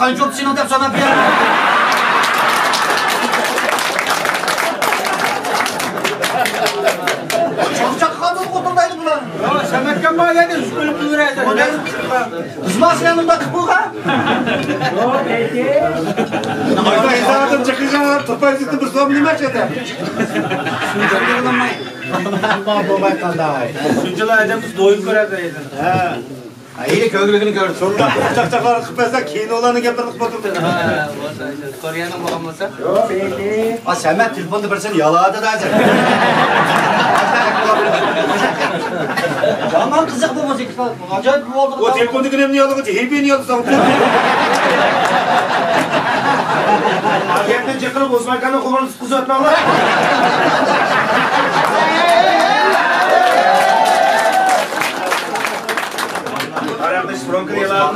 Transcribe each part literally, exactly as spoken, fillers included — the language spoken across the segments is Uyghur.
قانچە بوپتۇ سېنىڭ دەپ ساناپ بېرەي. چاقچاق قالدى، قۇتۇلمايدۇ بۇلار. يا، سەمەتكەن بار يەردە يۈز كۈلۈپ يۈرەيسەن. بىزمۇ سىلەر مۇنداق قىلىپ بولغان. ئايدا ھېساباتتىن چىقىشىڭ، تۇرپاي سىتتىن بىر سوم نېمە چېتە؟ شۇنچىلار ئادەم بىز دويۇپ كۆرەتتى. ھە. ھەيلى كۆرگۈلۈكىنى كۆردى. شۇنداق چاقچاقلارنى قىلىپ بەرسەك، كىنولارنىڭ گەپلىرىنى قىلىپ ئولتۇرىدۇ. ھە، بولسا، كورېيەنىڭ بولغان بولسا. يوق، ئەيدى. ئا، سەمەت تېلېفوندا بىرسىنى يالادا دەسەن. يامان قىزىق بۇ مۇزىكا. ئاجايىپ بولدى. ئۇ تېلېفوندىكى نېمىنى يالىغۇچى؟ ھېپىنى يالىساڭ. گەپنى جىق قىلىپ، ئوسمان ئاكامنىڭ قولىنى تۇتقۇزۇۋەتمەڭلار. ئاراقنى ئىچىپ، رومكىنى يالاڭ.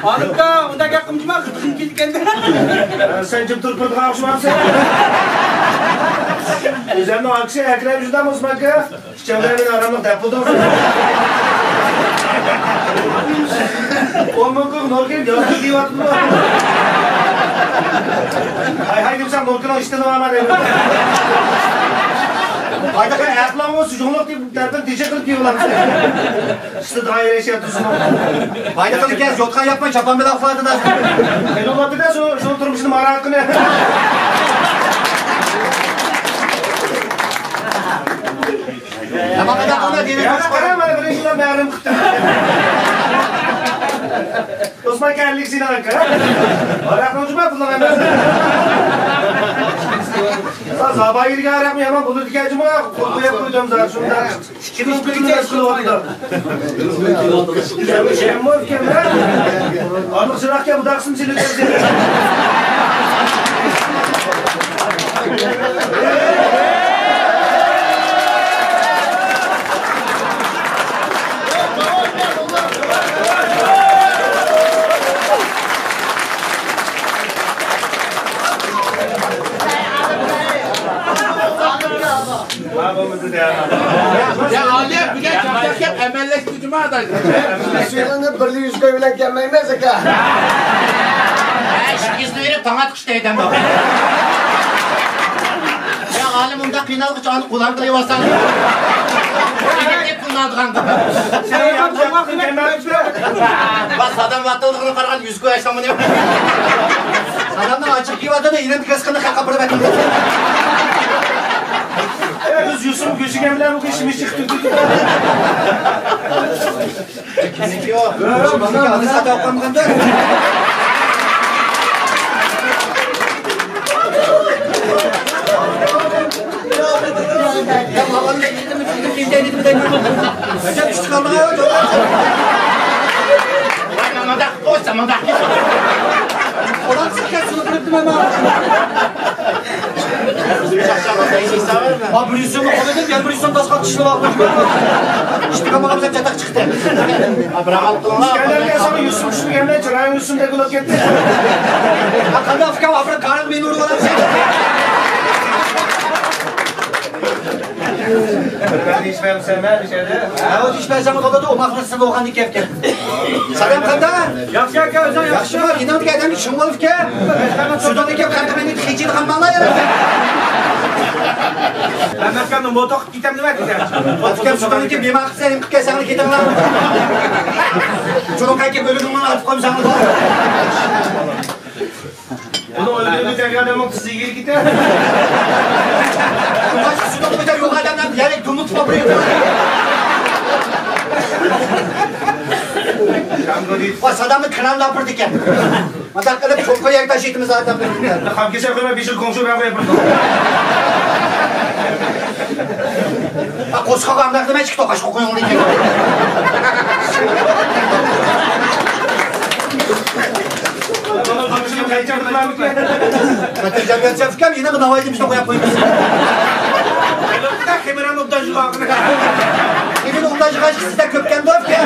ئانىكا، ئۇنداق گەپ قىلمىما، غىدىقىم كېتىپ كەلدى. سەن جىم تۇرۇپ بىر دۇغا ئوخشىمامسەن؟ ئۆزۈمنىڭ ئاكىسى ئەكرەم جۇدام ئوسمان ئاكا. ئىچەمدە مېنى ئاراملىق دەپ بولدۇڭ. ئون مىڭ كوي نوركىن يازدۇر دېيىۋاتىدۇ. ھاي ھاي دېمىسەڭ نوركىننىڭ ئىشتىنى ئالار ئەمەس. ھايدىغان ئەقلىڭمۇ سۈجۈڭلۈك دەپ دەردىن تېشى قىلىپ كېلىۋالامسەن. ئىشتىدىغان يەر ياشايدۇ. بايلىقىنى كەس، يوتقان ياپماي چاپان بىلەن ئۇخلاۋاتىدۇ. قېنى ئۇخلاپتۇ-دە، شۇ، شۇ تۇرمۇشىنى ماراقىنى. نېمە قىلدى ئۇنى دېدى. يا، قارا، مانا بىرىنچى يىلدا مەھرۇم قىپتۇ. ئوسمان كەلدى سېنىڭ ئاكا. ھاراقنى ئۇجۇما پۇلۇڭ ئەمەس. زاۋايىرگە ھاراقنى يامان بولىدىكەن جۇما. قول قويۇپ قويدۇم زادى شۇنداق. ئىككى مىڭ بىرگە قىلىۋاتىدۇ. شەممۇ ئىكەن، ھە؟ ئارىلىق شىراقكەن، بۇ داقسىم سېلىپ بەرسە. يا ئالىم، بۈگۈن چاقچاق گەپ ئەمەللەشتى جۇما ئاداش. سېنىڭ بىرلا يۈز كوي بىلەن كەلمەيمىز ئاكا. ھە، ئىككى يۈزنى بېرىپ تاڭ ئاتقۇچ دەيدىم. يا ئالىم، ئۇنداق قىينالغۇچە ئانى قۇلان قىلىۋالساڭ. قىينىلىپ پۇلنى ئالىدىغان قىلىپ. سادام ۋاتىلىغىنى قارىغان يۈز كوي ئاشۇ مۇنى. سادامنىڭ ئاچچىقى كېلىۋاتىدۇ، يېنىمدىكى رىزقىنى خەققە بېرىپ ئەتتىم. بىز يۈسۈپ كۆچۈرگەن بىلەن بۇ ئىشىمىز چىقىپ تۇردى. ھا، بىر يۈز سومنى قويدۇم، يەنە بىر يۈز سوم تاشقا چىشلىۋالدىم. ئىشتىكى بولغان بىلەن چاتاق چىقتى. ھا، بىراق ئاپ قىلىڭلار. ئىسكەندەر ئاكا، ساڭا يۈز سوم چۈشتى، يەنە چىرايىڭ يۈز سومدەك بولۇپ كەتتى. ھا، قانداق ئۇكام، ئاپىرىپ كارىڭ مېنى ئۇرۇۋالامسەن؟ بىر ئىش بەرسەم، مەن ئىچەردە. ھە، ئۇ ئىش بەرسەم، ئۇ دادا ئۇ ماخلىسىنى ئوقۇغان ئىكەن. سالام قانداق؟ ياخشى ئاكا، ئۆزۈڭ ياخشىمۇ؟ يېنىڭدىكى ئادەمگە چۈشۈڭ بولۇپكەن. سۈدۈڭنى كەپ قەدىمىنى خىجىل قالماڭلار يەنە. مەمەتكاننى موتوق كېتەم نېمە دېگەن؟ ئاكام سۈدۈڭنى كەپ بىمار قىلسا، ئېلىپ كەلسەڭلار كېتىڭلار. شۇنىڭ قايكى بۆلۈمىڭنى ئاتىپ قويمىساڭلار. بۇنىڭ ئۆلگەنگە تەگەن ئادەمنىڭ تىزى يېگىلى كېتەر. باشقا سۈدۈڭ كۆتەر يوق ئادەملەر يەرلىك تۇمۇپ تۇمۇپ. ۋا سادامنى كراندا ئاپىرىدىكەن. مانداق قىلىپ، چوڭقۇر يەرگە تاشلايتتىمىز ئادەملەرنى. خام كېسەك قويماي، بېشىغا گوڭشۇ بىلەن قويۇپ بېرىدۇ. ھە، قورسىقىغا ئامراق دېمەي، ئىككى توقاچ قويۇڭ دېگەن. قاچان قىلىپ قويامىكەن؟ قاچان جەمئىيەت شەپكەم، يەنە بىر ناۋايىنى بىزدە قويۇپ قويىمىز. خېمىران ئوبدان شۇغاغىنى. خېمىران ئوبدان شۇغاغ سىزدە كۆپكەن بولۇپكەن.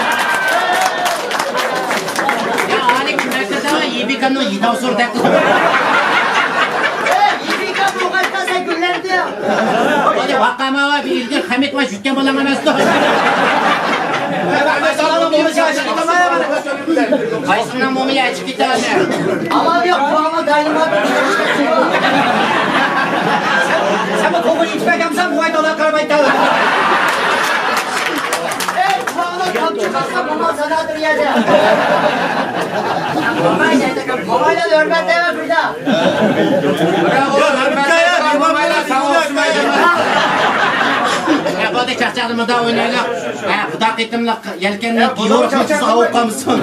ئۇكامنىڭ يىداۋ سورىدى. ئەي، يىگىت ئۇكام بولغاچقا سەن گۈللەندىڭ. ۋاقاما ۋە بىر ئىلگىر خەمىت ۋە يۈتكەن بالاڭ ئەمەستۇ. قايسىڭنىڭ مومىيى ئەچىپ كېتەلمە. ئامال يوق، بۇ ئامال داينىما. سەن بۇ توغرا يېتىپ كەلگەنسەن، بۇ ئايدا ئۇلار قارىمايتتى. ئەي، قۇلاقلار تامچە قاقسا بولماس سانادىر يەردە. بولمايلا ھۆرمەتلەيمەن بىردە. بىراۋو، ھۆرمەتلەيمەن، بولمايلا ساڭا ئوخشىمايدۇ. ھە، بولدى، چاقچاقنى مۇنداق ئوينايلى. ھە، خۇدا قېتىملىق يەلكەننى يورۇق سۇغا ئوقۇمسۇن.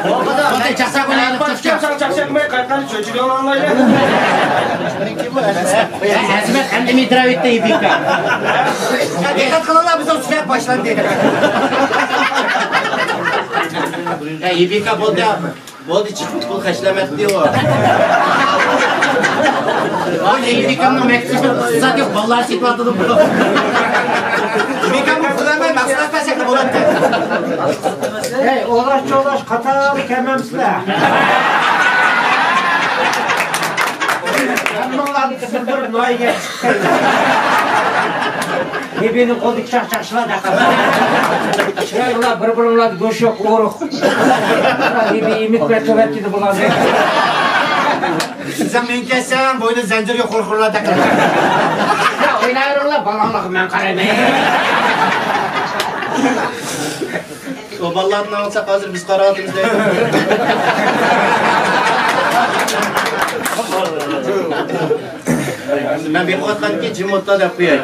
بولدى، چاقچاق ئوينايلى، چاقچاق. چاقچاق قىلماي، قايتقان چۆچۈرۈڭ ئاڭلايلى. ھە، ئەزىمەت ئەمدى مىدىراۋېتتە يىپىكا. دىققەت قىلىڭلار، بىزنىڭ سۈرەت باشلاندى. ھە، يىپىكا بولدى. بولدى، چىقىپ پۇل خەجلەمەتتى ئۇ. ئۇ يىپىكامنىڭ مەكتىپىدە ئىقتىساد يوق، بالىلار سېتىۋاتىدۇ بۇ. يىپىكامنىڭ پۇلى ئەمەس، مەھسۇلات بەرسەك بولاتتى. ھەي، ئولاش-چولاش قاتارلىق كەلمەمسىلەر؟ ھەممىڭلارنى قىزىقتۇرۇپ ناھىيەگە چىقىپ كەلدىم. ھېبىنىڭ قولىدىكى چاقچاقچىلار دەقىلدى. چىرايلار بىر-بىرىڭلاردا گۆش يوق، ئورۇق. ھېبى ئىمىت بىلەن تۆۋەتتى بۇلارنى. سەن مېنى كەتسەڭ، بوينىدا زەنجىر يوق، خۇرخۇرلار دەقىلدى. يا، ئويناۋېرىڭلار، بالاڭلارغا مەن قارايمەن. ئۇ بالىلارنى ئاڭلىساق، ھازىر بىز قاراۋاتىمىز دەيدۇ. مەن بېقىۋاتقاندىكىن جىم ئولتۇر دەپ قوياي.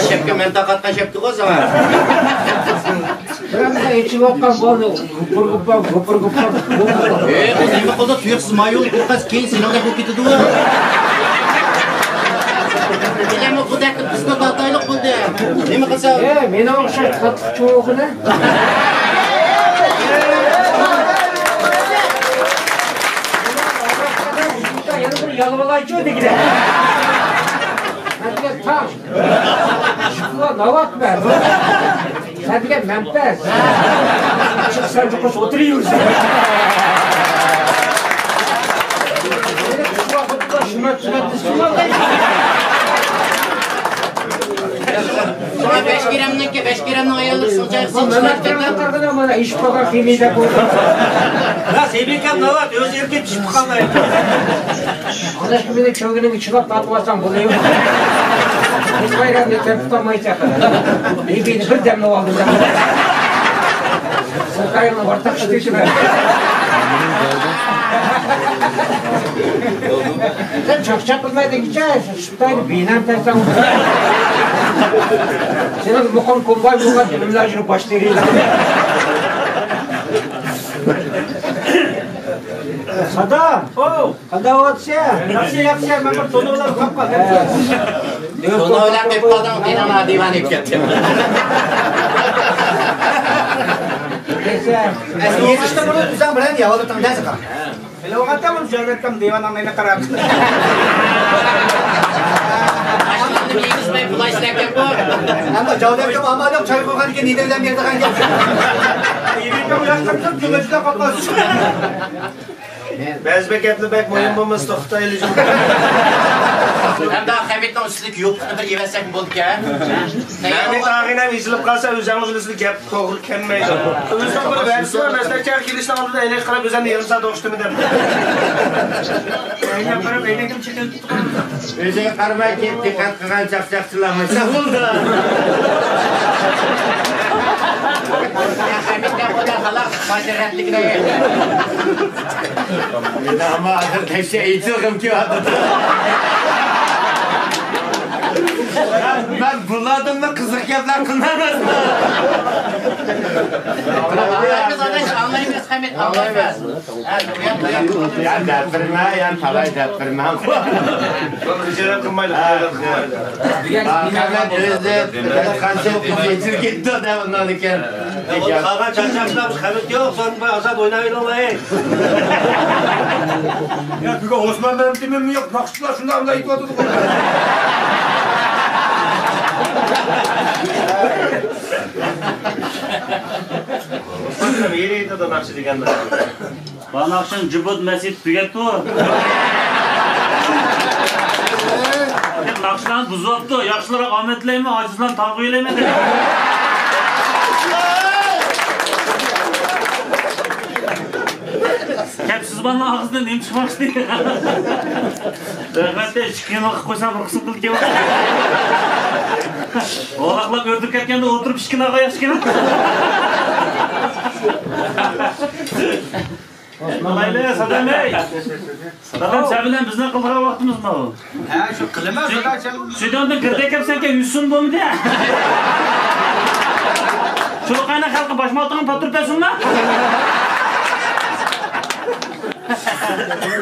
شەپكە، مەن تاقاتقان شەپكە غو ساڭا. بىرەمدە ئېچىلىۋاتقان بالىنى غۇپۇر-غۇپار، غۇپۇر-غۇپار. ئېي، بۇ نېمە قىلدى؟ تۇيۇقسىز مايۇل بولغاچ، كېيىن سېنىڭدەك بولۇپ كېتىدۇ. بىلەمۇ خۇدەكنى قىزغا تارتايلىق بولدى. نېمە قىلسا؟ ئېي، مېنىڭ ئوخشاش قاتتىق چوغىنى. يەنە بىر يالۋالايچۇ دېگىنە. مەن دېگەن تاڭ. شۇڭا ناۋات بەر. سەن دېگەن مەنپەس. چىقسان چوقۇس ئولتۇرۇۋېرىسەن. شۇڭا بەش گىرامنىڭكى، بەش گىرامنىڭ ئاياللىرى سىڭچايسىن. مانا ئىش بولغان قىيمىي دەپ ئويلاپ. راست، ھېبىكەم ناۋات، ئۆزى ئېركىن پىشىپ قالمايدۇ. ئاناشقا مېنى چۆگىنىڭگە چىلاپ تارتىۋالساڭ بولىدۇ. ھېچ بايرامنى كەم تۇتالمايسەن. ھېبىنى بىر دەملەپ ئالدىم دەپ. سىرتاينىڭ بىر تاقىشى تېشىمە. سەن چاقچاق قىلماي دېگىچە. خىتاينى بىنەم تەرسەڭ. سېنىڭ مۇقىم كومباين بولغان ئۈنۈملەر يۈرۈپ باش تېرىيدۇ. سادام! ئوۋ! قانداق بولۇۋاتىسەن؟ ياخشى، ياخشى، مەن بىر تونۇرلار قاپقان. تونۇر بىلەن قېلىپ قالدىڭ، دىنىڭ دىۋانە ئېلىپ كەتتىم. ئەسلى ئوقۇشتا بۇنى تۇرساڭ بىلەن ياۋۇلۇتۇڭ دەسىقا. ئەمما جاۋدەككە ئامال يوق، چاي قويغاندىكىن نېدىرلەندگە بېرىدىغان گەپ. بەزى بىر گەپلەر بەك مۇھىم بولمىسا، توختايلى. ھەمدە خەمىتنىڭ ئۈستىدىكى يوپۇقنى بىر ئېۋەتسەك بولىدىكەن. مەمەت ئاغىنەم يېزىلىپ قالسا، ئۆزۈڭىز بىلىسىز، گەپ توغرا كەلمەيدۇ. ئۆزىنىڭ بىر ۋەدىسى بار، مەسلىھەتچىگە كېلىشنىڭ ئالدىدا ئەينەك قاراپ، ئۆزۈمنى يېرىم سائەت ئوخشىتىمەن دەپ. ئەينەك قاراپ، ئەينەكنى چېقىۋېتىپتۇ. ئۆزىگە قارىماي كېلىپ دىققەت قىلغان چاقچاقچىلار ماشىنا بولدى. ئەمما ھازىر تەكشى ئېيتىلغۇم كېلىۋاتىدۇ. مەن بۇلاردىنمۇ قىزىق گەپلەر قىلمايمەن. ئاڭلايمىز، ئاداش، ئاڭلايمىز، خەمىت، ئاڭلايمىز. يا دەپ بېرىمەن، يا تالاي دەپ بېرىمەن. خىجالەت قىلمايلى، خىجالەت قىلمايلى. ئاخىرەت ئۆزى قانچە ئوقۇپ يېتىپ كېتىدۇ دەپ ئۇنداق ئىكەن. قالغان چاقچاقچىلار خەۋپ يوق، سەن بىر ئازاد ئويناۋېرىڭلار. يا بۈگۈن ئوسمان مەمتىمىنمۇ يوق، ناخشىچىلار شۇنداق بىلەن ئېيتىۋاتىدۇ. ئوسمان يېرى ئېيتىدۇ ناخشا دېگەندە. بۇ ناخشىنى جۇبۇت مەسىت تۈگەتتى. ناخشىلارنى بۇزۇۋاپتۇ. ياخشىلارغا ئامەت تىلەيمەن، ئاجىزلارنى تاغ ئۆيلەيمەن دېدى. كەپسىز بالىنىڭ ئاغزىدىن نېمە چىقماقچى؟ رەھمەت، ئىككى قىيىنلىق قىلىپ قويسام، بىر قىسىم قىلىپ كېلىۋاتىدۇ. ئوغلاقلاپ ئۆرتۈپ كەتكەندە ئولتۇرۇپ ئىككىنى ئاغا ياخشىكەن. ئالايلى، سادام بەي. سادام، سەن بىلەن بىزنىڭ قىلىدىغان ۋاقتىمىزمۇ؟ ھە، شۇ قىلىمەن، سادام، سەن. سۈيدۈڭدىن گىردەك كەپسەنكەن، يۈسۈن بولمىدى. شۇ قايناق خەلققە باش مالتىڭنى پاتۇرۇپ بەرسۇنما.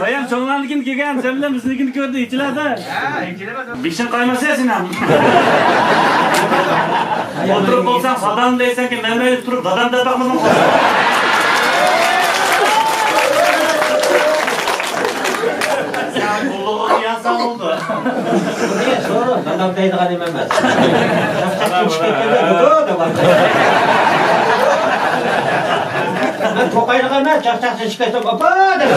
بايام چوڭلارنىڭكىنى كىيگەن، سەن بىلەن بىزنىڭكىنى كۆردى، ئىچىلەردە. بېشىڭ قايماسا سېنىڭ. ئولتۇرۇپ بولساڭ، سادام دەيسەنكى، مەن مەيلى تۇرۇپ، دادام دەپ باقمىدىم. سەن قۇللۇقىڭنى يازساڭ بولدى. بۇنى سورا، دادام دەيدىغان نېمە ئەمەس. چاقچاق چىقىپ كەتكەندە، دۇدۇ دەپ. مەن توقايلىق ئەمەس، چاقچاق چىقىپ كەتسەم، ئاپا دەپ.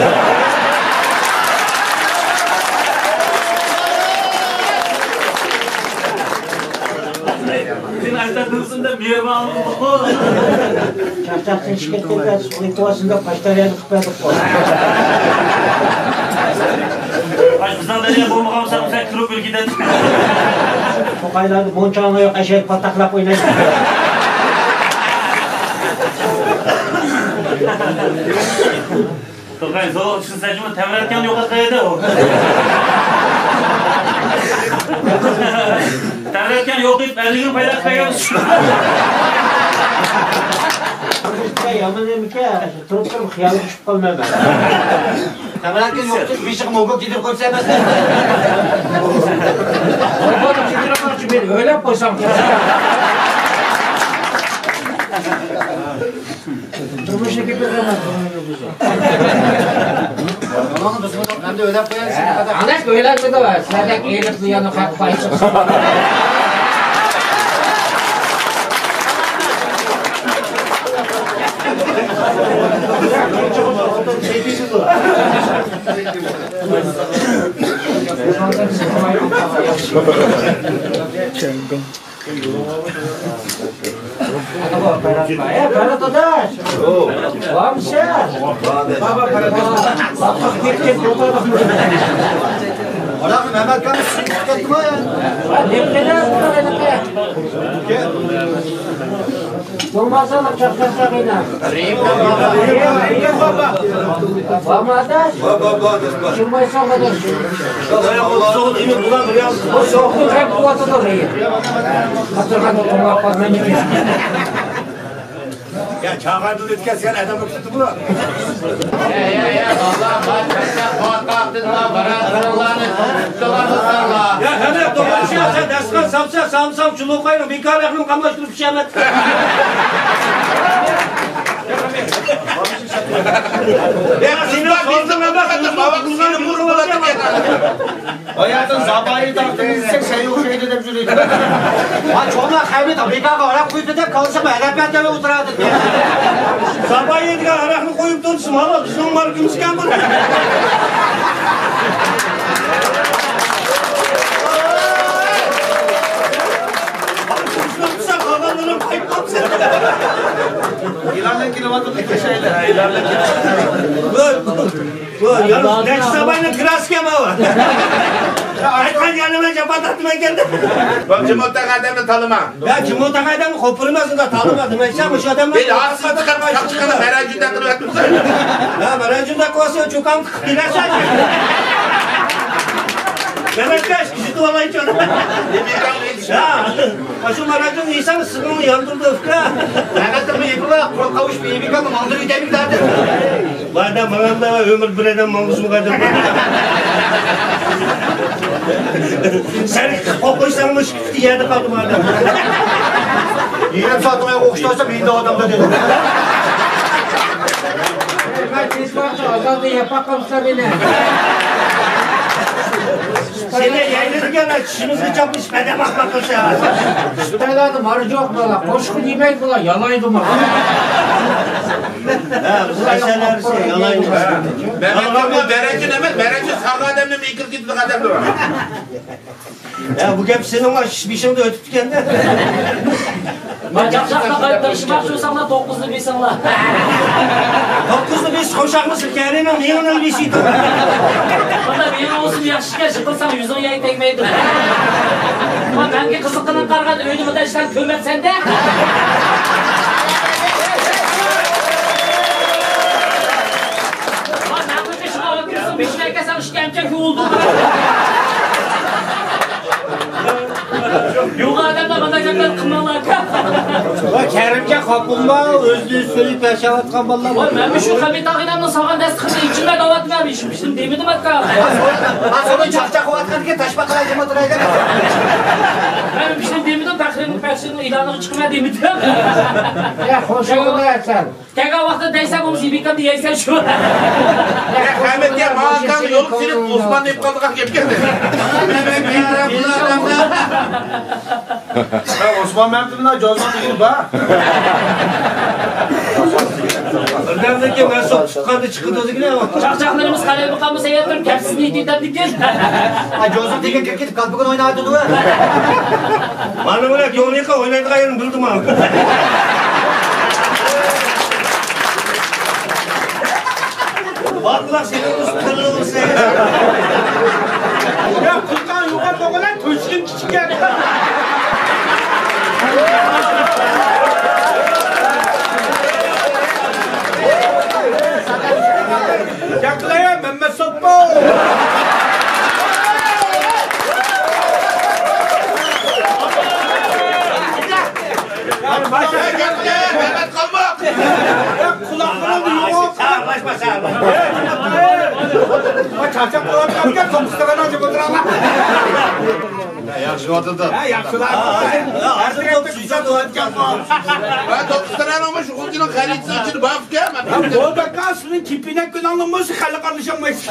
سېنى ئايتا تۇرسۇن دەپ مېھرىبان قىلدىققۇ. چاقچاق چىقىپ كەتكەندە، سۇغا ئېتىۋالسۇن دەپ، پاشتاريانى قىلىپ بەردۇققۇ. ئاش بىزنىڭ دەريا بولمىغان بولسا، بىزگە كىرىپ ئۆلگىدەك. توقايلاردا مونچاڭلا يوق، ئەشەدە پاتاقلاپ ئوينايدۇ. توقاي، زور چۈشۈنسەڭچۇ، تەۋرەتكەن يوق قەيەردە ئۇ. تەۋرەتكەن يوق دەپ، ئەرلىكىنى پەيدا قىلىپ بەرگەن. يامان نېمىكەن، تۇرۇپ تۇرۇپ خىيالغا چۈشۈپ قالىمەن مەن. تەۋرەتكەن يوق دەپ، بېشىغا موگۇ كىيدۈرۈپ قويسا ئەمەس. موگۇنى كىيدۈرۈپ قويسا، مەن ئويلاپ قويسام. تۇرمۇشنى كېپىل قىلماس، تۇرمۇشنى بۇزۇپ. ئەمدى ئويلاپ قويايلى، سىلەردەك ئېلىپ بۇ يەرنى خەق پاي چىقسۇن. ئانا بۇ ئاپپارات بار. ئە، قارا داداش. بارمىسەن؟ بابا، قارا داداش. باققا كېتىپ كېتىپ ئولتۇردۇق. ئانا مەمەت ئاكا سىزنى كۈتۈپ كەتتىمۇ يا؟ ۋاي، نېمە قىلىسىز بۇ يەردە؟ بولماسا چاقچاقچاق ئويناڭ. بارمۇ ئاداش؟ بار، بار، بار، بار. چىڭمايساڭ ئاداش. بۇ سوغۇق يېمەك بۇلار بىر ياق. بۇ سوغۇقنى بەك قۇۋۋەتلىدى. قاتۇرغان توڭلاپ قالمايمىز. يا چاغاندىن ئۆتكەن سەن ئادەمنى كۈتتى بۇلار. يا، يا، يا، باللا، بار، بار، بار، بار، بار، بار، بار، بار، بار. يا، قېنى، توغرا ئىش، سەن دەستىخان سالسا، سالمىساڭ، چۇلۇقاينىڭ بىكارلىقىنى قاملاشتۇرۇپ ئىشلەمەت. يا، سېنىڭ سورۇنۇڭ ئەمەس، ئۆزۈڭ قىلغان بىر بولاتتى. باياتىن زاپايى تارتىمىز دېسەك، سەن ئوخشايدۇ دەپ يۈرىدۇ. ھا، چوڭلار خەمىت بىكارغا ھاراق قۇيۇپتۇ دەپ، كالىسىغا ئەدەپ بەرمەي ئولتۇراتتى. زاپايى دېگەن ھاراقنى قويۇپتۇ، مانا بىزنىڭ ماركىمىزكەن بۇ. ئېلاننى كېلىۋاتىدۇ، كېشەيلەر، ئېلاننى كېلىۋاتىدۇ. بۇ يالغۇز نەچچە ساباينىڭ كىراسىكەن ماۋۇ. ئېيتقان يەرلىرىمە جاپا تارتىمەن كەلدىم. بۇ جىم ئولتۇرغان ئادەمنى تالىما. يا، جىم ئولتۇرغان ئادەمنى قوپۇرىمەن، شۇنداق تالىما دېمەيسەن، مۇشۇ ئادەمنى. بىر ھاسىل چىقىپ، چاق چىقىپ، مەرەجىدە قىلىۋەتمىسە. ھە، مەرەجىدە قىلسا، چوكان قىلىپ كېلەرسەن. مەمەتكەش، كىشى تۇۋالايچۇ. يا، شۇ مەرەجىدە يېسەڭ، سىزنىڭ ياندۇرىدۇ، ئۇكا. مەمەتنىڭ بىر يېپى بار، قۇرۇق قاۋۇش بىر يېپى بار، ماڭدۇرۇپ يېتەيمىز زادى. بۇ ئادەم ماڭامدا ئۆمۈر بىر ئادەم ماڭغۇزمىغان. سەن قوقۇيساڭمۇ شۇ يەردە قالدىم ئادەم. يېرىم سائەت ئويغا ئوخشىتىۋالسام، ھىندى ئادەمدە دېدى. مەن تېز بارچە ئازادە ياپاق قىلسا مېنى. سېنى يەيدىغان چۈشىمىزگە چاپلىشىپ ئادەم ئاخماق قىلسا. خىتايلاردا مارى جوق بالا، قوشۇق يېمەيدۇ بۇلار، يالايدۇ مانا. ھە، بۇ ئەسەرلەرسى يالايمىز. مەمەت، بۇ بەرەچۇ ئەمەس، بەرەچۇ ساغ ئادەمنى مىكىر كېتىدىغان ئادەم. ھە، بۇ گەپ سېنىڭ ئىش بېشىڭدا ئۆتۈپتىكەن-دە. ما چاقچاققا قايتۇرۇشماقچى بولساڭلار، توققۇزنى بېسىڭلار. توققۇزنى بېسىش قوشاقمىسى كەرىمىڭ مېڭىنى بېسىيدۇ. مانا مېڭە بولسىمۇ ياخشىكەن، يىقىلساڭ يۈزۈڭ يەرگە تەگمەيدۇ. ما مەنگە قىزىققىنىڭ قارىغان ئۆينى مۇنداق ئىشلار كۆرمەپسەن-دە. ما مەن بىر شۇڭا ئۆتكۈزسۇن، بېشىنى ئەكەلسەڭ ئىشكەنجە يۇلدۇم. يوغان ئادەملەر مانداق گەپلەرنى قىلماڭلار ئاكا. ۋاي كەرىمجان، خاپا بولما، ئۆزىنى سۆيۈپ ياشاۋاتقان بالىلار. ۋاي مەنمۇ شۇ خەمىت ئاغىنەمنىڭ سالغان دەستىخىنىنى ئىچىمدە دەۋاتىمەن، ھېچ بىر نېمە دېمىدىم ئاكا. ھا، سودا چاقچاق قىلىۋاتقاندىكىن تاشپاقىلار يېمە تۇراي دەپ. مەن ھېچ نېمە دېمىدىم، پەخرىنىڭ، پەخرىنىڭ ئېلانىغا چىقىمەن دېمىدىم. يا، خوش بولدى سەن. كەلگەن ۋاقىتتا دەيسەن بولمىسا، يېمىكەمدە يەيسەن شۇ. يا، خەمەت يا، ماڭا يولغا سېلىپ ئوسمان دەپ قالدىغان گەپ كەلدى. ھە، ئوسمان مەمتىمىن جوزىنىڭ دېگىنى بار. بىردەمدىن كېيىن مەن سوق تۇتقاندا چىقىدۇ دېگىنى. چاقچاقلىرىمىز قەلەمگە قالمىسا يەتتۈرۈپ كەپسىزنى يېتىۋېتەمدىكىن. ھە، جوزىنىڭ دېگەن كىرىپ كېتىپ، كالپۇكىنى ئويناۋاتىدۇ. مانا بۇلار يولنى ئوينايدىغان يېرىنى بىلدىم. بالىلار سېنى ئۇرۇسۇپ تىرىلىۋېرسە. يا، قىلغان يوغان بولغىلى تۆشۈكۈم كىچىككەن. ياقلايا مەممەت سوپپا. مەمەت قالماق. قۇلاقلىرىڭنى يوق. ساغلاشما، ساغلاشما. چارچاپ قالىۋاتقانكەن، توققۇز تەرەپ ئاچىپ ئولتۇراڭلار. ياخشى ئولتۇردۇق. ھە، ياخشىلار. ھە، توققۇز تەرەپنىڭ شۇغۇلچىنىڭ خەرىتىسى ئىچىدە بار ئىكەن. بولدى ئاكا، سىزنىڭ كېپىنەك كۈنۈڭلارمۇ خەلق ئارىلىشالمايسىز.